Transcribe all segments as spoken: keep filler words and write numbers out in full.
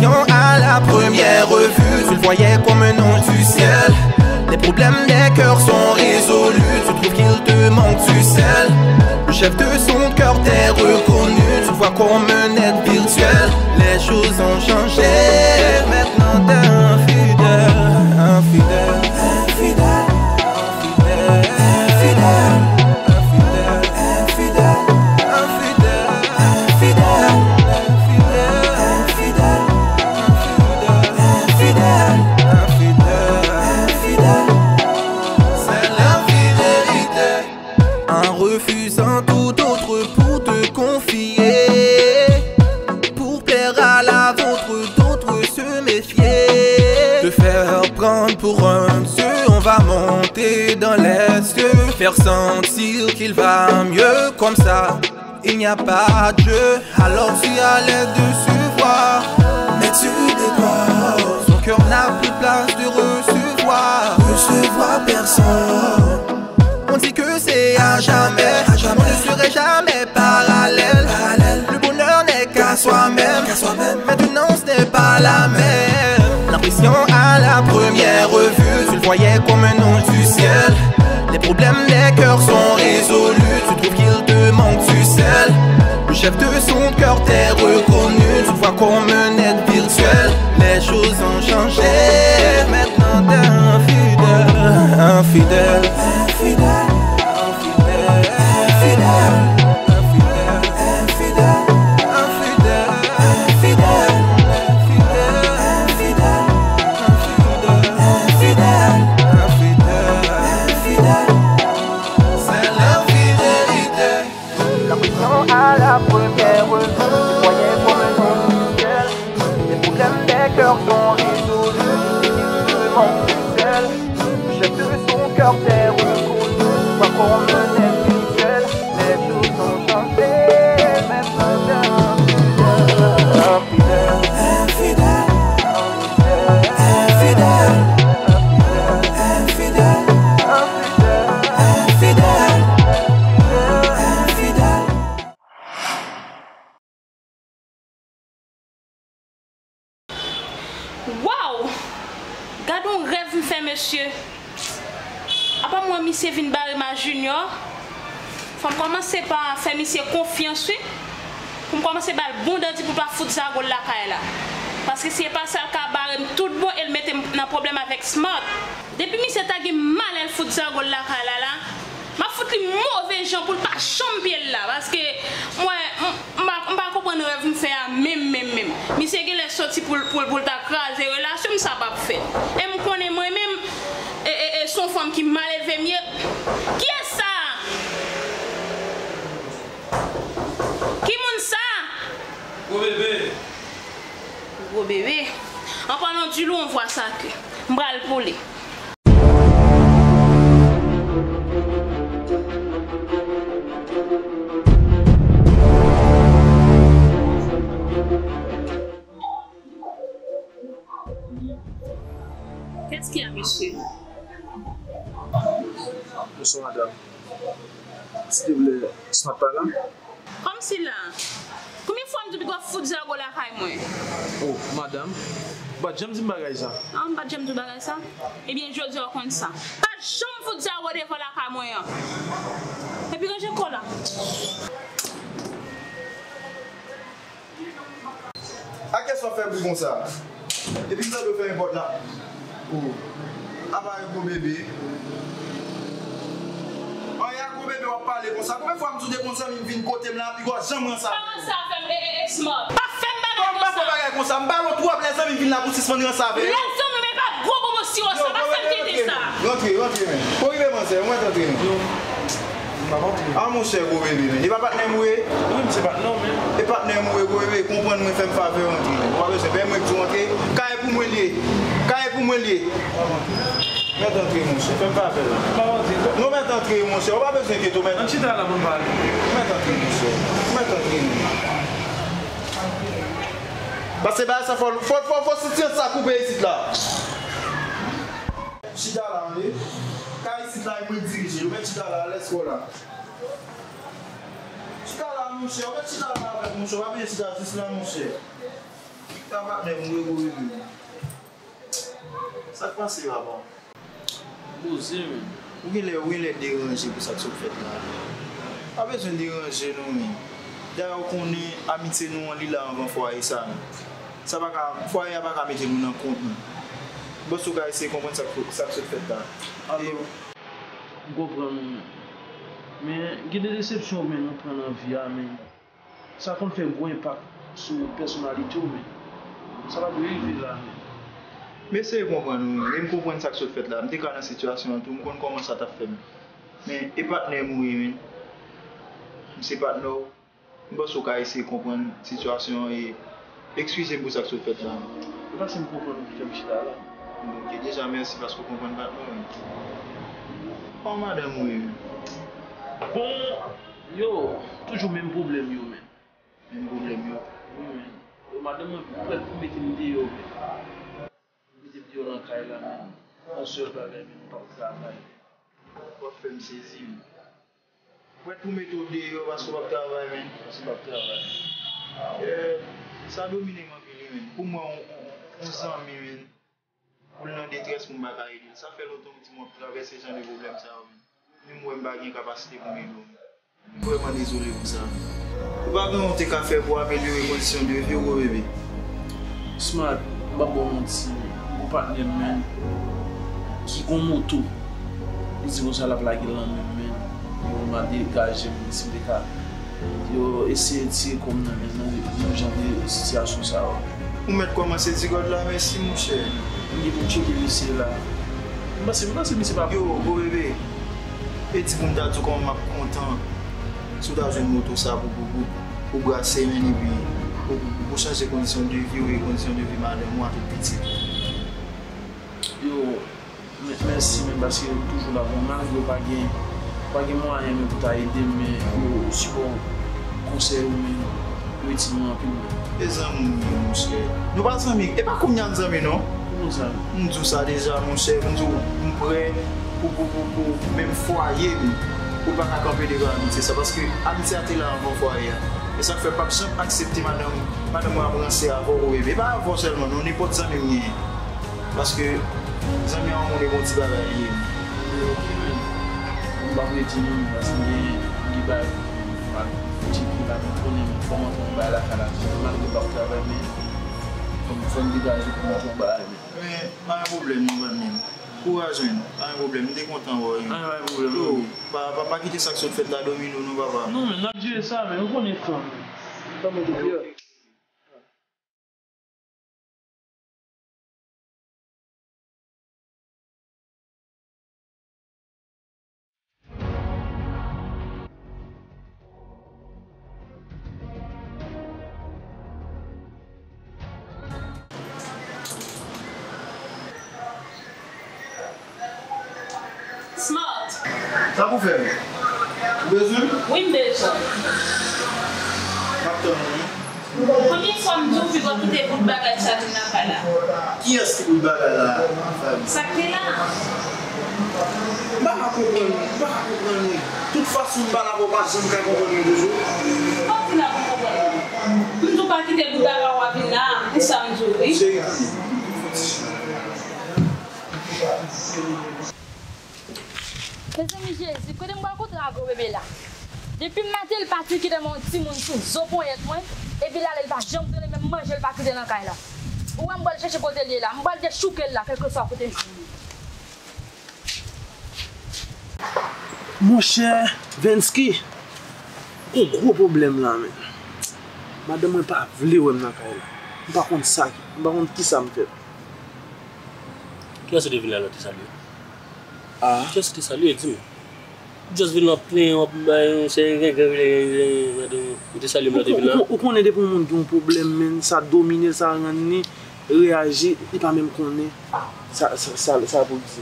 À la première vue, tu le voyais comme un ange du ciel. Les problèmes des cœurs sont résolus, tu trouves qu'il te manque du sel. Le chef de son cœur t'est reconnu, tu le vois comme un être virtuel. Les choses ont changé, maintenant t'es infidèle, infidèle, infidèle. En refusant tout autre pour te confier, pour plaire à la vôtre, d'autres se méfier. Te faire prendre pour un dieu, on va monter dans les cieux, faire sentir qu'il va mieux comme ça. Il n'y a pas de jeu, alors tu as l'air de se voir. Mais tu décores. Son cœur n'a plus place de recevoir. Recevoir personne. On dit que c'est à jamais. On ne serait jamais parallèle. Le bonheur n'est qu'à soi-même. Maintenant, ce n'est pas la même. L'impression à la première vue, tu le voyais comme un ange du ciel. Les problèmes des cœurs sont résolus, tu trouves qu'il te manque du sel. Le chef de son cœur t'est reconnu, tu le vois comme un être virtuel. Les choses ont changé, maintenant t'es infidèle, infidèle, infidèle, infidèle, infidèle. L'impression à la première vue, tu voyais comme un ange du ciel. Les problèmes des cœurs sont résolus, tu manques du sel. Le chef de son cœur t'est reconnu, pas comme un individuel. Les choses ont changé, maintenant t'es infidèle, infidèle, infidèle, infidèle, infidèle, infidèle, infidèle. Waw! Gad yon rèv m fè, mesye. Apa m wè misye vin bare m a Junior. Fò m kòmanse pa fè misye konfyans, wi. Pou m kòmanse ba l bon dandi pou l pa fout zago l lakay la. Paske si se pa sa, l ka bare m tout bon e l mete m nan pwoblèm avèk Smart. Depi misye ta gen malè l fout zago l lakay la la, m ap fout li move jan pou l pa janm pye l la, paske mwen, m, m pa, m pa konprann rèv m fè a menm, menm, menm. Misye genlè soti pou l, pou l, pou l ta kraze relasyon m, sa p ap fèt. E m konnen mwen menm, e, e, e, se yon fanm ki mal elve m ye. Kiyès sa? Ki moun sa? Gwo bebe. Gwo bebe. An palan di lou, on vwa sakre. M pral pou li. Qu'est-ce qu'il y a, monsieur? Bonsoir, madame. Silvouplè, Smart pa la? Kòmsi la? Konbyen fwa m di w piga w fout zago lakay mwen? Oh, madanm, ou pa t janm di m bagay sa. Ah, m pa t janm di w bagay sa? Ebyen, jodi a w konn sa. Pa janm fout zago devan lakay mwen an. Epi ranje kò w la. A kiyès w ap fè bri konsa? Epi m tande w fèmen pòt la. Oh. Apa e gwo bebe. An, e a gwo bebe w ap pale konsa. Konbyen fwa m di w depi yon zanmi m vin kote m la, piga w janm ranse avè l. Pa ranse avè m, e, e, e, Smart. Pa fè m bagay konsa. Kòman m pa fè w bagay konsa? M ba w twòp lè zanmi m vin la pou w sispann ranse avè l. Lè zanmi m e pa gwo bobo siwo sa, pa fè m tete sa. Rantre, rantre, men. Ou rive, manzè, ou mèt rantre, men. M ap antre. Ah, monchè, gwo bebe, men. E pa patnè m ou ye? Wi, m se patnè w, men. E patnè m ou ye, gwo bebe, konprann mwen, fè m favè w antre, men. Ou pa bezwen pè mwen k di w antre. Kay pou mwen l ye. Kay pou mwen l ye. Mèt antre, monchè, fè m favè w. M ap antre. Non, mèt antre, monchè, ou pa bezwen enkyete w, mèt. Ann chita la pou n pale. Mèt antre, monchè. Mèt antre, men. Paske bagay sa fò, fò, fò, fò sitiyasyon sa koupe isit la. Chita la, tande. Kay isit la, e mwen k dirije. Ou mèt chita la, alèz kò w la. Chita la, monchè. Ou mèt chita la avèk, monchè. Ou pa bezwen chita jis la, monchè. Patnè m, wi, wi, wi. Sa k pase, papa? Poze, men. Ou genlè, ou genlè deranje pou sa k sot fèt la. Pa bezwen deranje, non, men. Dayè, ou konnen amitye nou an, li la anvan fwaye sa, men. Sa pa ka, fwaye a pa ka mete nou nan kont, non. Bòs ou ka eseye konprann sa k, sa k sot fèt la. Alò, e m konprann ou, men. Men, gen de desepsyon, men, nou pran nan vi a, men. Sa konn fè gwo enpak sou pèsonalite w, men. Sa pa dwe rive la, men. M eseye konprann ou, men. E m konprann sa k sot fèt la. M te ka nan sitiyasyon an tou, m konn kòman sa t ap fè m. Men, e patnè m ou ye, men. M se patnè w. M panse w ka eseye konprann sitiyasyon an e eskize m pou sa k sot fèt la, men. E paske m konprann ou ki fè m chita la. Ok, deja, mèsi paske w konprann patnè w, men. Kòman madanm ou ye, men? Bon, yo, toujou menm pwoblèm yo, men. Menm pwoblèm yo. Wi, men. Yo, madanm mwen prèt pou mete m deyò, men. Mete m deyò nan kay la, men. Yon sèl bagay, men, m p ap travay. W ap fè m sezi, men. Prèt pou mete w deyò paske w p ap travay, men. Paske m p ap travay. Eh, sa domine m anpil, wi, men. Pou mwen, yon, yon, yon zanmi, men. Pou l nan detrès, pou m pa ka ede l. Sa fè lontan m di m w ap travèse jan de pwoblèm sa yo, men. Menm mwen, m pa gen kapasite pou m ede w, men. M vrèman dezole pou sa. Ou pa gen yon te ka fè pou amelyore kondisyon de vi w, bebe? Smart, m p ap ba w manti, m gon patnè m, men, ki gon moto. Li di konsa l ap lage l nan men m, men. Yo, m a degaje m, si m te ka. Yo eseye tire kò m nan men nan, nan jan de sitiyasyon sa yo. Ou mèt kòmanse di God la mèsi, monchè. M gen pou m tcheke mesye la. M panse, m panse mesye pa... Yo, gwo bebe. E di pou m ta di w kòman m ap kontan si w ta jwenn moto sa pou, pou, pou, pou brase, men, epi pou, pou, pou chanje kondisyon de vi w e kondisyon de vi madanm ou a tout pitit ou. Yo, Mè-, mèsi, men, paske ou toujou la pou mwen, malgre ou pa gen, ou pa gen mwayen, men, pou ta ede m, men yo, sipò, konsèy ou, men, yo itil mwen anpil, men. E zanmi w ye, monchè. Nou pa zanmi, e pa kounye a n zanmi, non. Kouman sa? M di w sa deja, monchè, m di w, m prè pou, pou, pou, pou menm fwaye m, pou l pa ka kanpe devan amitye sa, paske amitye a te la anvan fwaye a. E sa k fè m p ap janm aksepte madanm, madanm mwen ap ranse avè w, bebe. E pa avè w sèlman, non, nenpòt zanmi m genyen. Paske zanmi an, ou konnen, gon ti bagay li ye. Ok, men. M p ap rete non, paske m gen, m gen bagay pou m fè la, m konnen fò m antre yon bagay lakay la. Malgre m p ap travay, men fò m, fò m degaje pou m antre yon bagay, men. Men, pa gen pwoblèm non, patnè m. Kouraj, men. Pa gen pwoblèm, m te kontan wè w. Ah, pa gen pwoblèm, non. Yo, pa, pa, pa kite sa k sot fèt la domine w non, papa. Non, men, n ap jere sa, men, ou konnen fanm. Fanm ou te pye. Smart. Sa pou fè m? Ou bezwen m? Wi, m bezwen w. M ap tann ou, wi. Konbyen fwa m di w piga w kite bout bagay sa vin lakay la? Kiyès ki bout bagay la, Faby? Sa k te la? M pa ka konprann, m pa ka konprann, wi. Tout fason m pa la, ou pa janm ka konprann mwen toujou. Kòman w di la pou m konprann ou? M di w pa kite bout bagay w ap vin la, e sa m di w, wi. Cheri, tande. Mezanmi Jezi, kote m pral kontre ak gwo bebe la? Depi maten l pati kite m yon timoun sou zo ponyèt mwen, epi l ale l pa janm tounen, menm manje l pa kite nan kay la. Ou wè m pral chèche kote l ye la, m pral dechouke l la, kèlkeswa kote m jwenn li. Monchè Vensky, gon gwo pwoblèm la, men. Madanm mwen pa vle wè m nan kay la. M pa konn sa, m pa konn kisa m fè. Kiyès ou te vin la lè w te salye? Ah. Kiyès ou te salye, di m? Ou just vin la w ap plenyen, w ap bay yon seri grenn grenn, ou te salye m lè w te vin la. Ou, ou, ou konnen depi yon moun gen yon pwoblèm, men, sa domine l, sa rann li reyaji, li pa menm konnen sa, sa, sa, sa pou l di.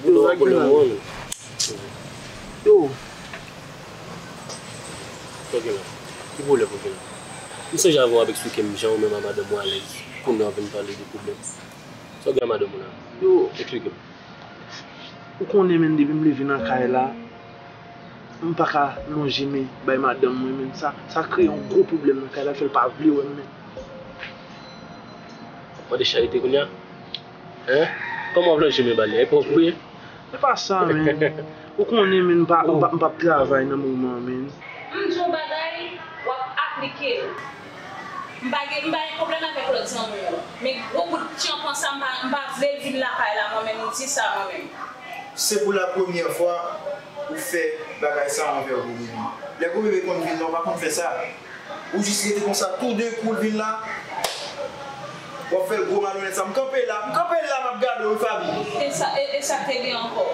Yo, sa gen la. Yo. Sa gen la. Ki pwoblèm ou gen la? M sonje avan w ap eksplike m jan ou menm a madanm ou alèz, kounye a w vin pale de pwoblèm. Sa w gen a madanm ou la? Yo. Eksplike m. Ou konnen, men, depi m leve nan kay la, m pa ka lonje men bay madanm mwen, men. Sa, sa kreye yon gwo pwoblèm nan kay la, fè l pa vle wè m, men. Mande charite kounye a. Hein? Kòman w vle jwenn men ba li a? E pa w pou ye? Se pa sa, men. Ou konnen, men, m pa, m pa, m p ap travay nan moman, men. M di yon bagay, w ap aplike l. M pa gen, m pa gen pwoblèm avèk lòt zanmi w. Men gwo bout tyanpan sa, m pa, m pa vle l vin lakay la, mwen menm, m di sa, mwen menm. Se pou la premyè fwa ou fè bagay sa anvè gwo bebe. Lè gwo bebe konn vin la, ou pa konn fè sa. Ou jis rete konsa, toudenkou l vin la, w ap fè l gwo malonèt sa. M kanpe la, m kanpe la, m ap gade w, wi, Faby. E sa, e, e sa k te gen ankò?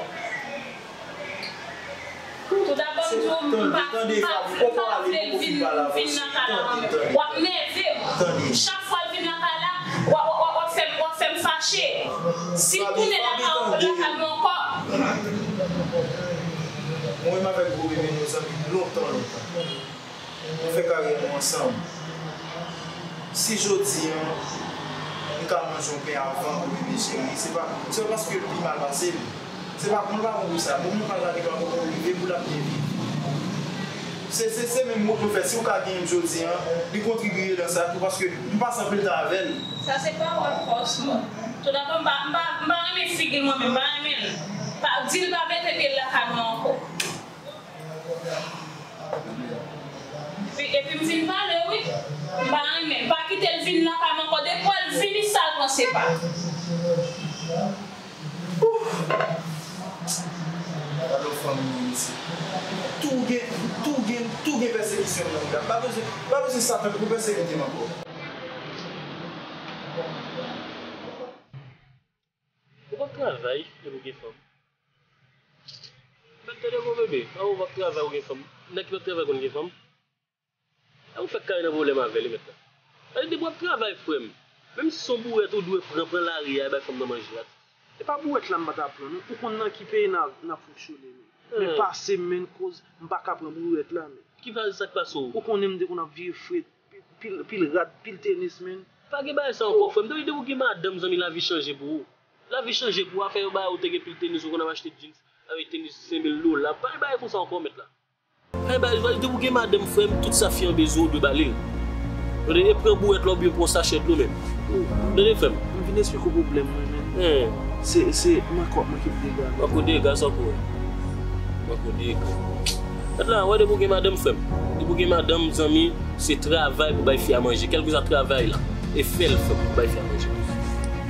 Toudabò, m di w, m pa, m pa, m pa vle l vin, vin nan kay la, mwen menm. W ap nève m. Chak fwa l vin nan kay la, w ap, w ap, w ap fè m, w ap fè m fache. Si l tounen lakay, lakay mwen ankò. Mwen menm avèk gwo bebe, nou zanmi lontan, lontan. Nou fè karyè nou ansanm. Si jodi a, m ka manje yon pen avan pou bebe cheri, se pa, se pa paske l pi mal pase m. Se pa, mwen pa konn pou sa. Bon, mwen pa gade kòman pou rive pou l ap byen viv. Se, se, se menm wout nou fè. Si w ka genyen m jodi a, li kontribye nan sa tou, paske m pase anpil tan avè l. Sa se pawòl fòs, mwen. Toudabò, m pa, m pa, m pa renmen figi l, mwen menm, m pa renmen l. Pa, di l pa mete pye l lakay mwen ankò. Epi, epi m fin pale, wi. M pa renmen. Pa kite l vin lakay mwen ankò. Depi w wè l vini, sa l panse pa. Gade yon fanmi, mesye. Tou gen, tou gen, tou gen pèsekisyon nan mond la. M pa bezwen, m pa bezwen Satan pou pèsekite m ankò. Ou p ap travay epi w gen fanm. Mèt tande gwo bebe, a ou p ap travay ou gen fanm. Nèg ki p ap travay konn gen fanm. A ou fèk kare nan pwoblèm avè li mèt la. Sa vle di depi w ap travay frè m, menm si se yon bourèt ou dwe pran, pran lari a e bay fanm nan manje a. Se pa bourèt la m pa ta pran non. Ou konn nan ki peyi n ap, n ap fonksyone men. Men pase m men koz m pa ka pran bourèt la men. Ki sa k pase w? Ou konnen m te konn ap vire fret, pil, pil rad, pil tenis men. Pa gen bagay sa ankò frè m. Depi, depi w gen madanm zanmi lavi chanje pou ou. Lavi chanje pou ou. Afè yo ba ou te gen pil tenis ou konn ap achte jeans avèk tenis senk mil dola. Pa gen bagay konsa ankò mèt la. Pa gen bagay, depi w gen madanm frè m, tout sa fi an bezwen ou dwe ba li l. Tande, e pran bourèt la oubyen pran sachè dlo menm. Tande frè m. M vin esplike w pwoblèm mwen men. Se, se manke w ap manke m dega. Manke w dega sa w pou wè. Manke w dega. Gad la, wè depi w gen madanm frè m. Depi w gen madanm zanmi, se travay pou bay fi a manje. Kèlkeswa travay la. E fè l frè m pou bay fi a manje.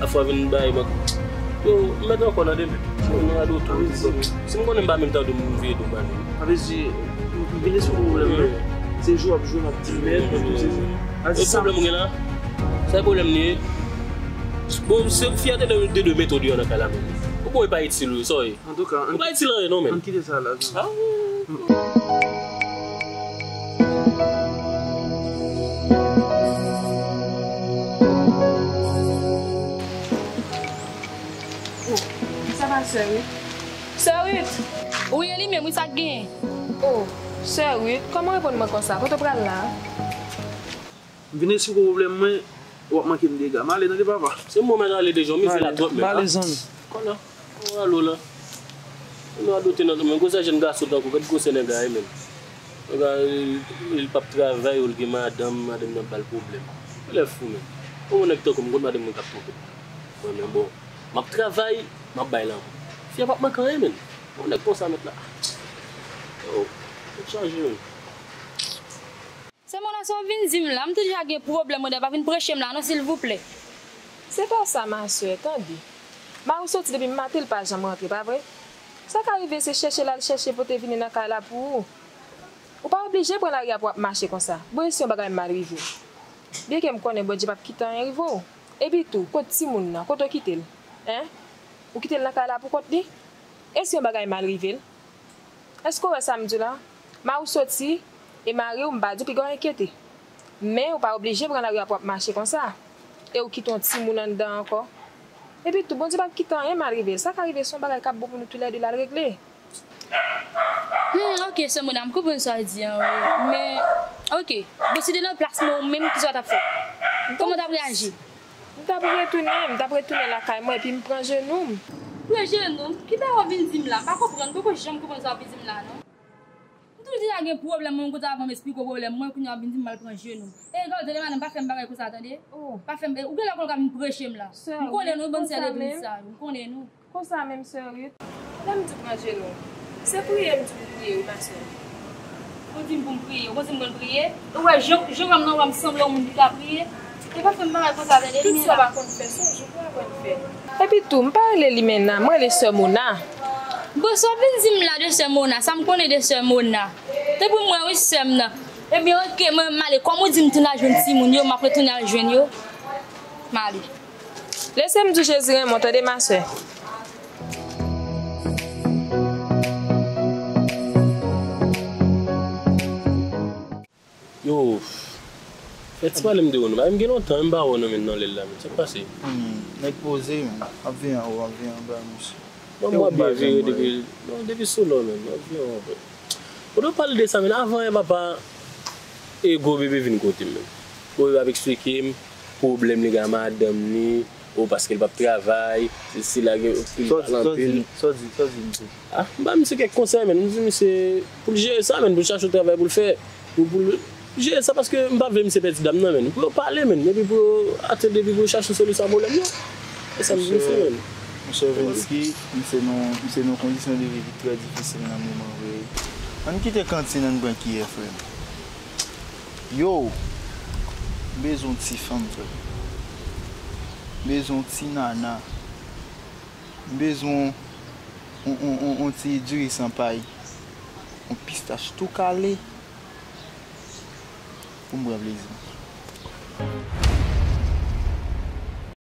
Afè w vin bay mank. Yo, m mèt ankò nan demen. Si w nan rado tou. Si m konnen m pa menm tande moun veye do ba nou. Sa vle di, m vin esplike w pwoblèm mwen. Se jwe w ap jwe m ap di mèt, mwen tou se sa. E pwoblèm ou gen la? Sa e pwoblèm li ye? Bon, se fi a te de, de, de mete w deyò nan kay la menm. Ou bon, e pa itil ou, sa w ye? Antouka, ou pa itil anyen non menm. Ann kite sa la. Ah. Oh, sa va sè Ruth? Sè Ruth! Wi, e li menm, wi, sa k genyen? Oh, sè Ruth, kòman w reponn mwen konsa? Kote w pral la a? M vin esplike w pwoblèm mwen, w ap manke m dega. M ale tande papa. Se mwen mèt ale deja, w mize la twòp menm. M ale zanmi. Konnen. Ou alo la. Nou radote nan men gwosè jèn gason tankou, gad gwosè nèg la ye menm. Nèg la, li, li p ap travay, ou l gen madanm, madanm nan ap ba l pwoblèm. Ou lè fou menm. Ou wè nèg tankou m, m konn madanm mwen k ap twonpe m. Mwen menm bon, m ap travay, m ap bay lanmou. Fi a p ap manke anyen menm. Ou nèg konsa mèt la. Oh, tèt chaje menm. Sè Mona, sa w vin di m la? M te deja gen pwoblèm, mwen, pa vin preche m la non, silvouplè. Se pa sa, ma sè, tande. Mari w soti depi maten, l pa janm rantre, pa vre? Sa ka rive se chèche l al chèche pote vini nan kay la pou ou. Ou pa oblije pran lari a pou w ap mache konsa. Bon, e si yon bagay mal rive w? Byenke m konnen Bondye p ap kite anyen rive w. Epi tou, kot timoun nan? Kote w kite l? Hen? Ou kite l nan kay la pou kont li? E si yon bagay mal rive l? Èske w wè sa m di w la? Mari w soti, e mari w, m pa di w piga w enkyete. Men, ou pa oblije pran lari a pou w ap mache konsa. E ou kite yon timoun anndan ankò. Epi tou, Bondye p ap kite anyen mal rive l. Sa ka rive se yon bagay k ap bon pou nou toulède l al regle. Hmm, ok, sè Mona, m konprann sa w di an, wi. Men, ok, bon, si w te nan plas mwen, ou menm, kisa w t ap fè? Kòman w t ap reyaji? M t ap retounen, m t ap retounen lakay mwen epi m pran jenou m. Pran jenou m? Ki bagay w ap vin di m la? M pa konprann, m poko janm konprann sa w ap vin di m la, non. Si la gen pwoblèm, mwen konn sa avan m esplike w pwoblèm mwen, kounye a w ap vin di m m al pran je nou. E gade, tande madanm, pa fè m bagay konsa, tande. Oh. Pa fè m, ou genlè konn w ka vin preche m la. M konnen nou, bann sè legliz sa yo. M konnen nou. Konsa menm, sè Ruth? Lè m di w pran je nou, se priye m di w pou priye, wi, ma sè. Ou di m pou m priye, ou konn si m konn priye? Ou wè, jan, jan w wè m nan, w wè m sanble yon moun ki ka priye? E pa fè m bagay konsa, tande. Tout sa w pa konn fè, se yon jou pou w aprann fè. Epi tou, m pa rele Limena, mwen rele sè Mona. Bon, sa w vin di m la de sè Mona, sa m konnen de sè Mona? Te pou mwen, wi, sè m nan. Ebyen, oke, mwen, m ale. Kòm ou di m tounen al jwenn timoun yo, m ap retounen al jwenn yo. M ale. Lese m di w Jezi renmen w, tande, ma sè. Yo, fè ti pale m de Reno. Bagay m gen lontan, m pa wè w nan men nan lè l la, men. Sa k pase? Hmm, nèg poze, men. Ap veye anwo, ap veye anba, mesye. Bon, mwen byen vire depi, non, depi sou lò, men. Ap veye anwo, frè. Ou dwe pale de sa, men. Avan yè, papa, e gwo bebe vin kote m, men. Gwo bebe ap eksplike m pwoblèm li gen ak madanm li, o paske l p ap travay, se la gen anpil, pale anpil. Sa w di, sa w di, sa w di, mesye? Ah, m ba misye kèk konsèy, men. M di misye pou l jere sa, men, pou l chache yon travay pou l fè. Pou, pou l jere sa, paske m pa vle misye pèdi dam nan, men. Pou yo pale, men. Epi pou yo atann, epi pou yo chache yon solisyon a pwoblèm yo. E sa m di misye, men. Monchè Vensky, misye nan, misye nan kondisyon de vi ki trè difisil nan moman, vre. Ann kite kantin, ann pran kiyè, frè m. Yo, m bezwen yon ti fanm, frè m. M bezwen yon ti nana. M bezwen yon, yon, yon, yon, yon ti diri san pay. Yon pistach tou kale. Pou m pran plezi m.